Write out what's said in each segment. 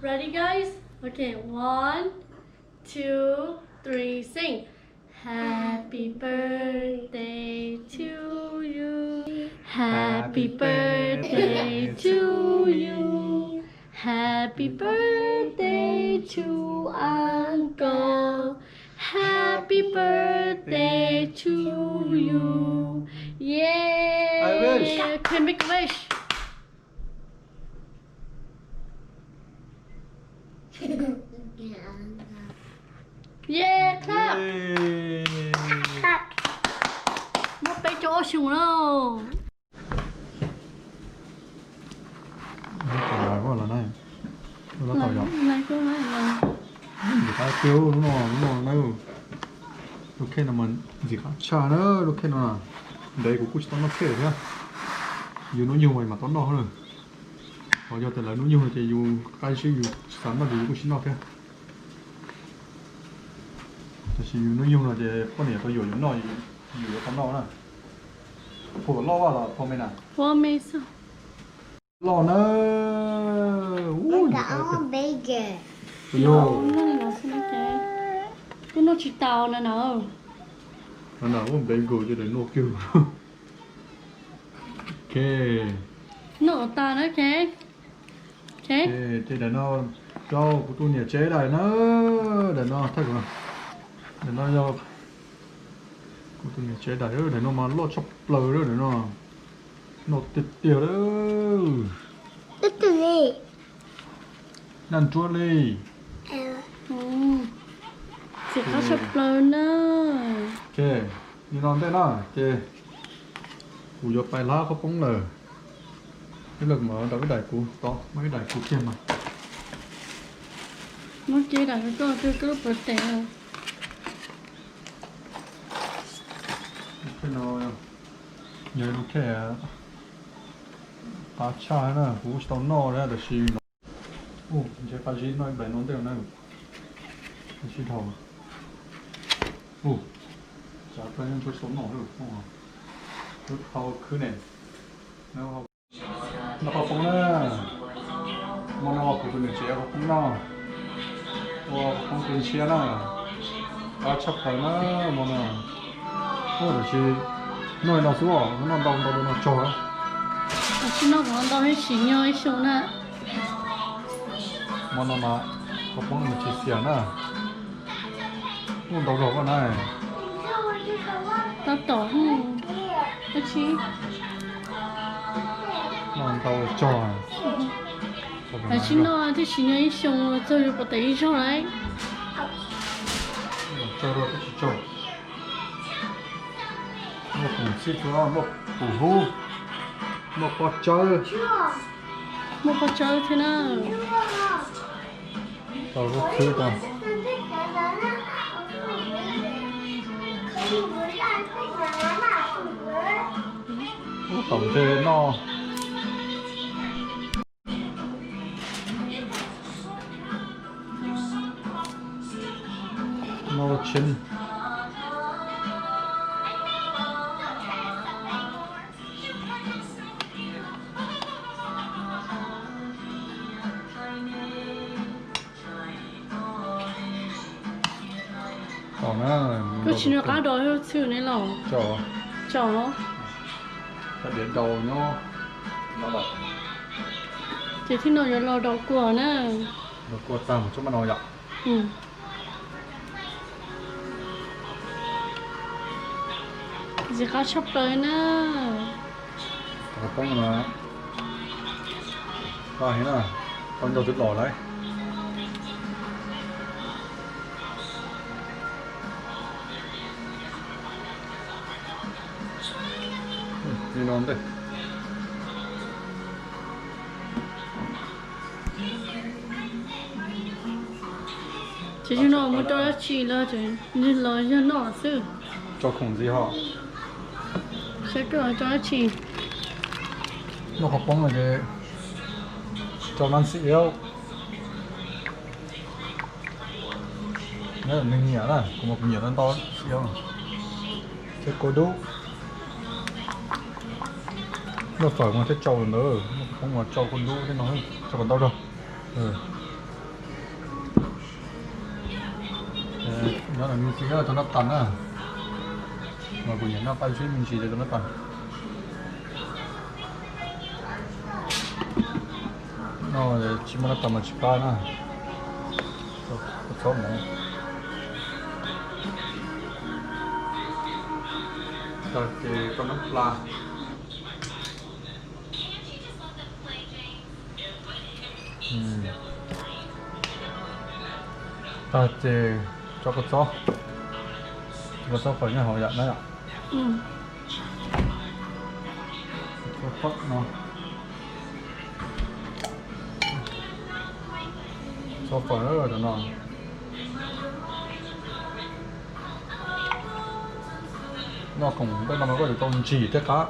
Ready, guys? Okay, one, two, three, sing. Happy birthday to you. Happy birthday to you. Happy birthday to uncle. Happy birthday to you. Yay. I wish. Okay, make a wish. Yeah, clap. Muaj peb caug ob xyoos lawm. Lub qab tiag lub no, lub no na. Lub khej no mas ntxim qab tshaj na, lub khej no. Ntev kuv kuj tsis tau noj khej thiab. Yus hnub nyoog mas mam tau noj na. Ho yog tias lawv hnub nyoog no ces yus qab zib yus tsis xav noj ces yus kuj tsis noj thiab. Tab sis yus hnub nyoog no ces poj niam tau yuam yus noj, yus yuav tau noj na. Puas loj vaj los pog me na? Loj na. Twb noj tsis tau na no. No na, ua npe nkaus ces daim no kiag. Ok. Noj tas na, ok. Ces daim no rau kuv tus niam tsev daim na. Daim no thawj, daim no yog kuv tus niam tsev daim, daim no mas loj tshaj plaws daim no. Noj tiag tiag lawm. Noj nruab li. Ntxim qab tshaj plaws na. Ok, li no ntej na ces kuv yuav pais hlab qhov poob lawm. Ib leeg mas rau ib daim kuv tod, muab ib daim kuv kiag mas. Muab kiag daim koj twg koj lub pawv tes. Yog lub khej qab tshaj na, kuv tsis tau noj na tab sis no. Ntshe qab zib noj ib daim no ntej na. Sib dhau. Tsav koj yeej tsis tau noj lawm. Lub hau khwb ne. Noj qhov poob na. Hmo no kuv tus niam tsev ua qhov poob noj. Ua qhov poob tus ntshiab na. Qab tshaj plaws na hmo no. Tab sis noj li no xwb os, noj ntau ntau li no tsog. Tab sis noj qhov ntau thiaj tsim nyog ib xyoo na. Hmo no mas qhov poob mas tsis xiam na. Noj ntau zog koj na. Tab tom, tab sis noj ntau tsog. Tab sis noj thiaj tsim nyog ib xyoo txog yuav pov tes ib zaug lauj. Tsog dua thiab tsis tsog. Muaj pum xib txhua, muaj pum hub, muaj pob tsawb. Muaj pob tsawb thiab na. Tau lub khwb tau. Ub, tom ntej noj. Noj tsheb. Koj tsis nco qab do txhwm ne los? Tso. Ces thiab no yuav los daus kua na. Daus kua tag mus tsob maj no yom. Ntxim qab tshaj plaws na. Qhov poob no, paj heev na, paj nrog twb los lawm. Li no ntej. Ces yog no muab rau dab tsi los, los yog noj xwb? Tso khoom ntxiv ho. Saib koj tso dab tsi? Noj qhov poob no ces tso nab xim. Nyob neeg nyiam na, kuv mas kuv nyiam ntau ntau xim. Thiab kua dub. Noj fawm mas thiaj tsau ntawd, noj qhov poob mas tsau kua dub thiab no, tsau kom ntau rau. Nyob no me ntsis thiab tau noj tas na. Mas kuv nyiam noj qab zib me ntsis thiab tau noj tas. Noj tsis muaj noj tas mas tsis qab na. Txhob mov. Tag ces tau noj plas. Tag ces tso kua txob, kua txob fawm nyob hauv yom na yom. Txob fawm no, txob fawm no. Noj khoom npej no mas koj yuav tau ntsim thiab qab,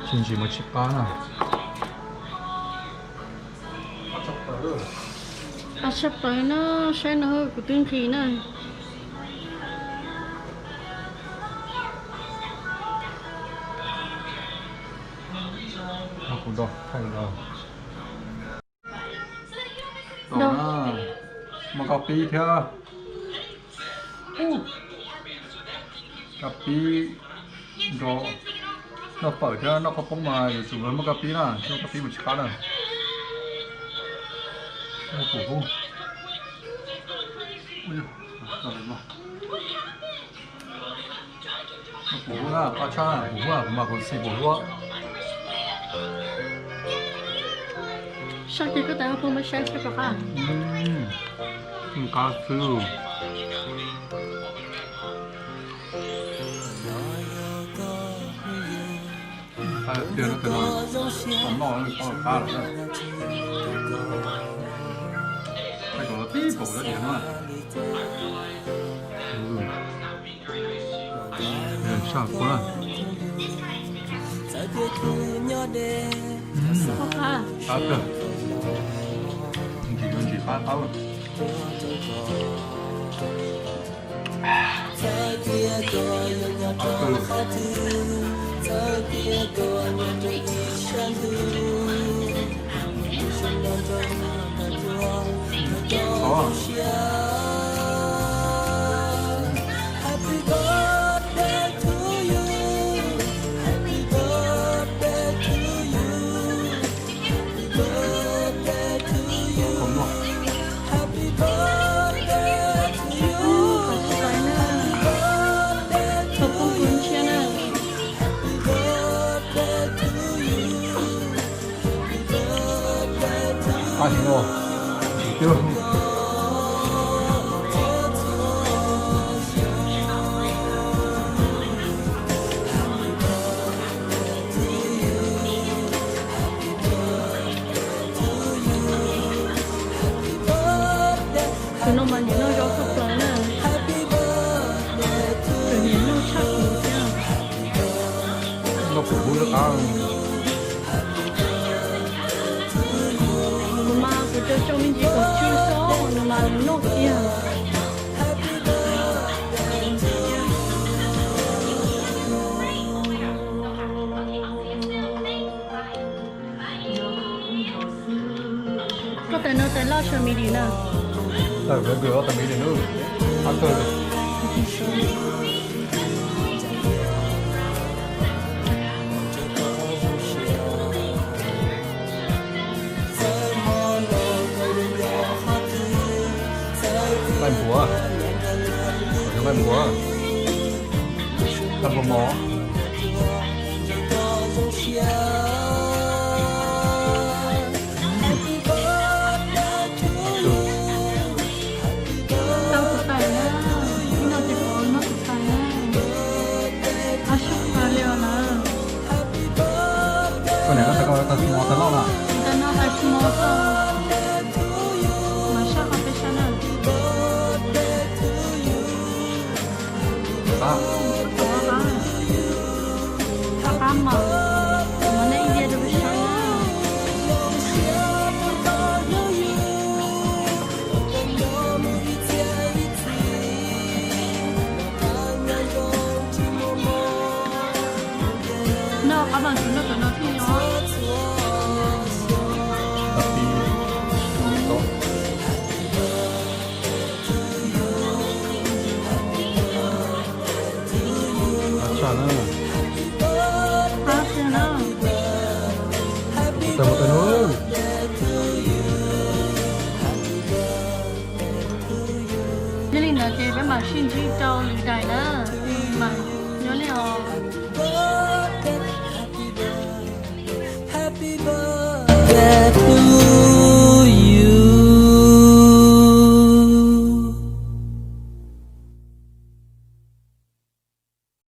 tsis ntsim mas tsis qab na. Qab tshaj plaws na, saib no kuv twb nqhis na. Kuv do thaij do. Muaj koj pib thiab. Koj pib nrog noj fawm thiab noj qhaub poob mas yuav tsum muaj koj pib na, tsis muaj koj pib mas tsis qab na. Ub, kuv hu na, qab tshaj, kuv hu, kuv mas kuv xis kuv hu. Sab ces koj tais hu poob mas saib saib rov qab. Qab xwb. Qab tiag no, qab lawm na. Qab kom tib paum lawm tiag no. Saj kua na. Qab tiag. Ntsim ntsim qab qab lawm. Qab heev os, ntsim tiag. Tus no mas nyiam noj zaub tshaj plaws na. Tus nyiam noj tshaj kuv thiab. Noj kuv lub qab. Kuv mas kuv cov tso me ntsis kom tsw xwb, nws mas nws noj tiag. Koj tais no tais loj sawv me li na. Tais loj sawv me li na. Qab kawg li. Nqaij npuas, nqaij npuas, nqaij npuas mos. Tau tus tais na, ib no ces kuv noj tus tais na. Qab sab qab li os na. Koj niam koj tais koj tais xi mos tais loj na. Tais no tais xi mos koj. Mas sab qab peb sab na. Qab, qab mas, mas nej ib diav rau peb sab na. Noj qab mas kuv noj tus no thiaj nyob. Qab pib, tus no. Ces peb mam sib ntsib rau lwm daim na.